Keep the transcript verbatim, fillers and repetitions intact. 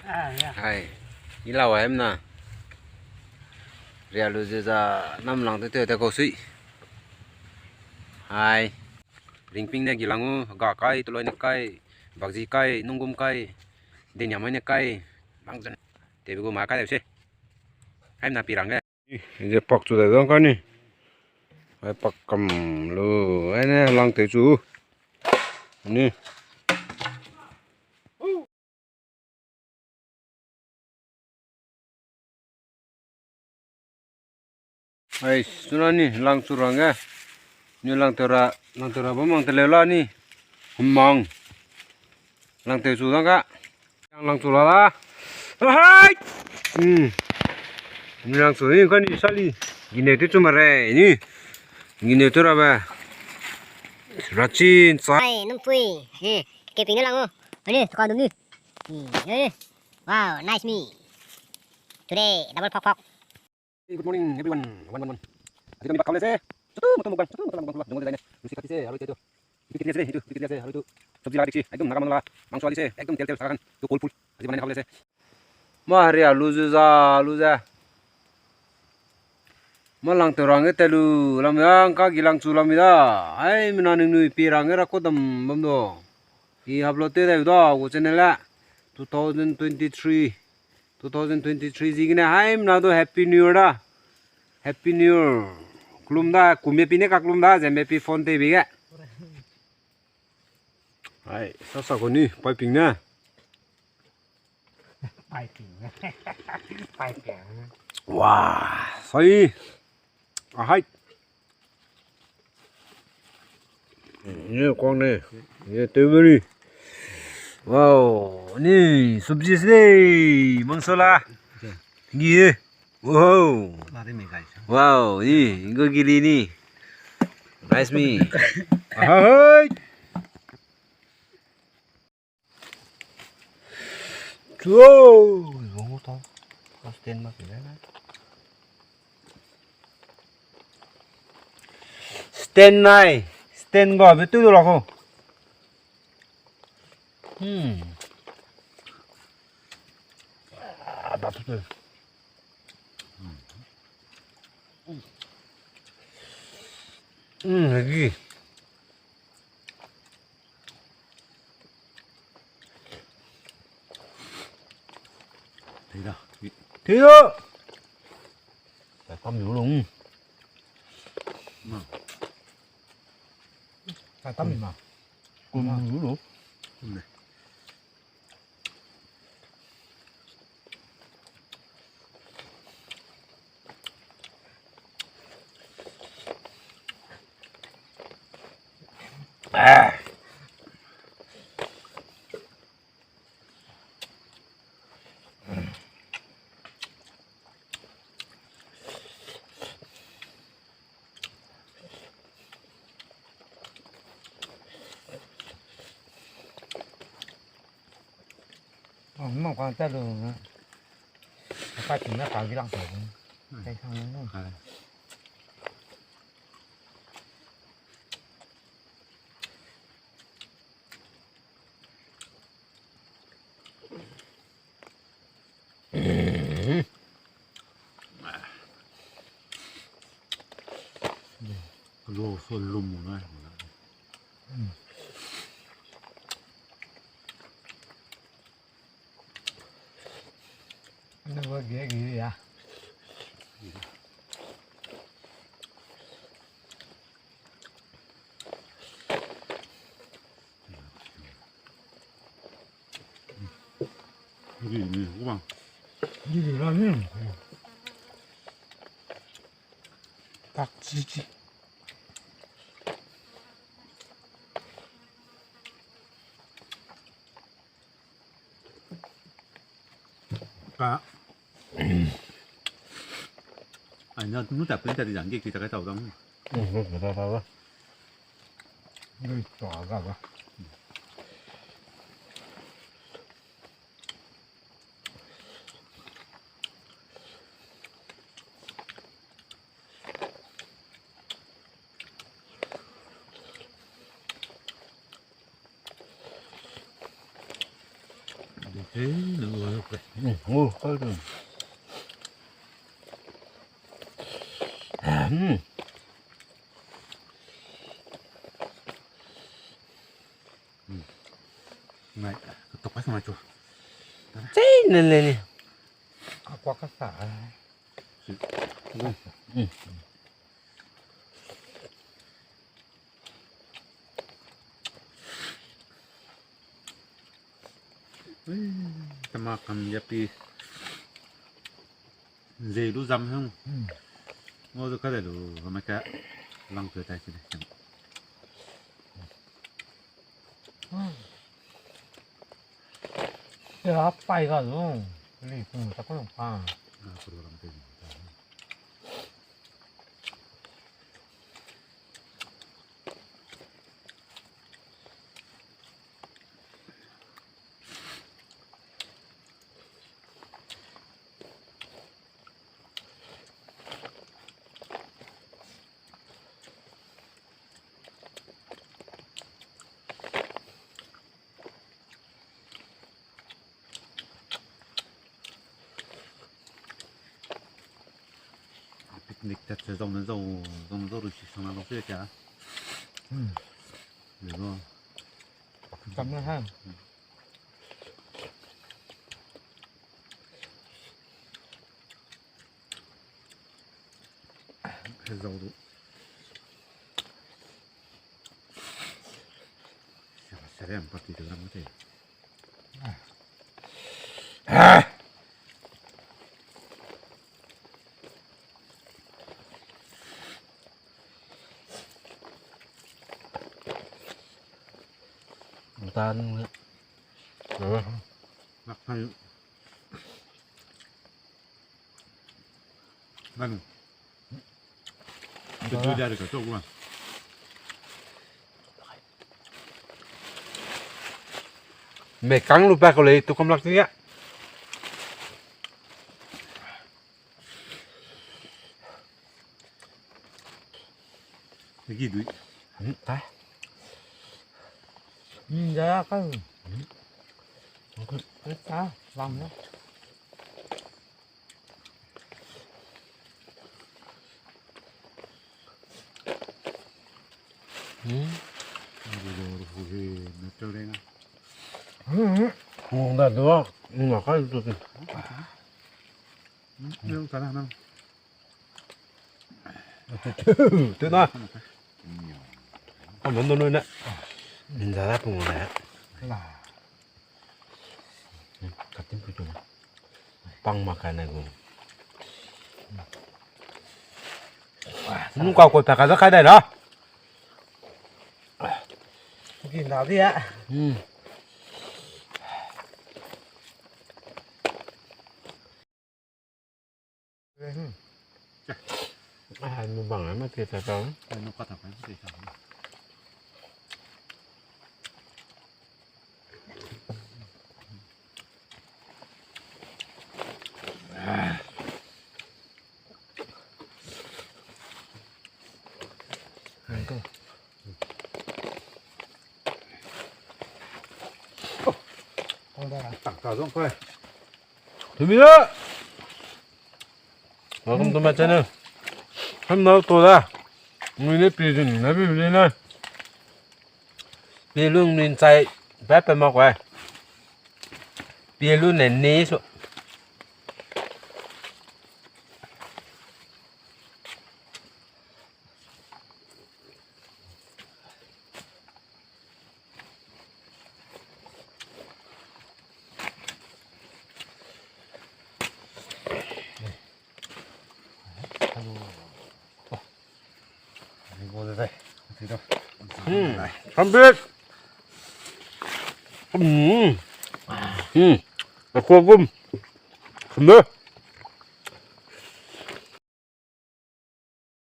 Hai, i lau ai mna. Ria lu ze za nam lang te te te kau sui. Hai. Ringping ne gi lang u, ga kai, tuloi ne kai, bakji kai, nunggum kai, denia mai ne kai, bang zan. Tebe gu ma kai dau se. Hai mna pi rang ge. Ze pak chu dai dang ka ni. Ai pak kam lu. Ai ne lang te chu. Ni. Ai, suna ni lang chu rang ge. Ni lang te ra, lang te ra bam mang te leu la ni. Hum mang. Lang te chu dang ka. Yang lang chu la la. Hai! Hmm. Ni lang chu ni ka ni sali. Gine tu chu ma re ni. Gine tu ra ba. Rachin sa. Hai, num pui. He, ke ping ne lang o. Ani, tuka dum ni. Hmm, eh. Wow, nice me. Today, double pok pok. Hey, good morning, everyone. One, one, one. Aji kami bak kau le se. Sutu mutu mukbang, sutu mutu mukbang, jungle design. Lusi kati se, alu itu. Itu kiti se, itu, itu kiti se, alu itu. Sabji la diksi, ekdom Naga mangla, mangso ali se, ekdom tel tel sakan, tu kol pul. Aji bana ne kau le se. Ma hari alu zu za, alu za. Ma lang te rang ge te lu, lam ya, ngka gi lang chu lam da. Ai, mina ning nui pi rang ge ra ko dam bam do. I upload te da da, gu channel la. Two thousand twenty-three. Two thousand twenty-three zi gene, hai mna do Happy New Year da. Happy New Year. Klum da, kume pi ne ka klum da, zeme pi phone te bi ge. Hai, sa sa ko ni, piping ne. Piping. Piping. Wah, sai. Ahai. Ye kuang ne. Ye tewmeri. Wow, ni subji se. Mangsola. Gi. Wow. Wow, ni go gili ni. Nice me. Ahai. Chuo, zong tau. Ka stand ma pele na. Stand nai. Stand ga betu do la ko. Hmm. Ah, da tu. Hmm, lagi. Thei da. Thei da. Ka tam yu lung. Ma. Ka tam ma. Kum yu lung. Kum ne. Hm, mâ ka ta lu. Ka ting na ka gi lang ta. Hm. Kai sang lu. Hai. Lo so lum mo na. Nang ge ge ya. Gini, gua. Gini lah ni. Tak cici. Ka. Ai, na, nu ta pun ta di jang ge ki ta ka tau dang. Hmm, nu ta ta ta. Nu ta ga ga. Hey, lu, lu, lu. Hmm, oh, kau du. Hmm. Hmm. Nai, ketok pa sama chu. Chei, ne, ne, ne. Akua kasa. Hmm. Ui, tama kam ya pi. Nzei lu zam hung. Hmm. Ngo du ka de lu, kame ka lang pe tai sine. Hmm. Ya, pai ga lu. Li pung ta ko pa. Ah, ko lang pe. Picnic tat se zau ne zau, zau ne zau lu si sang na lu se ka. Hmm. Ni lo. Kam na ha. He zau du. Sere, sere, ang pati de ram te. Ntan. Nak kai. Nanu. Nta. Betul dia dekat tu gua. Mekang lu pa kau lei tu kam lak ni ya. Lagi dui. Hmm, tai. Hmm, ja, ja, kan. Hmm. Kan ta, lang ya. Hmm. Nang da dua, nang kai tu. Hmm, nang kana nang. Tu, tu, tu na. Ka mon do nu ne. Min za da pung ne. Ka tim pu tu. Pang ma ka ne gu. Nu ka ko ta ka za kai dai na. Ki na di ya. Hmm. Ah, nu bang ai ma te ta ta. Ai, nu ka ta pa te ta. Tumi da. Welcome to my channel. Ham nau to da. Ngui ne pi zun na bi bi ne. Pi lung nin chai ba pe ma kwai. Pi lu ne ni su. Hmm. Sambit. Hmm. Hmm. Aku gum. Sambit.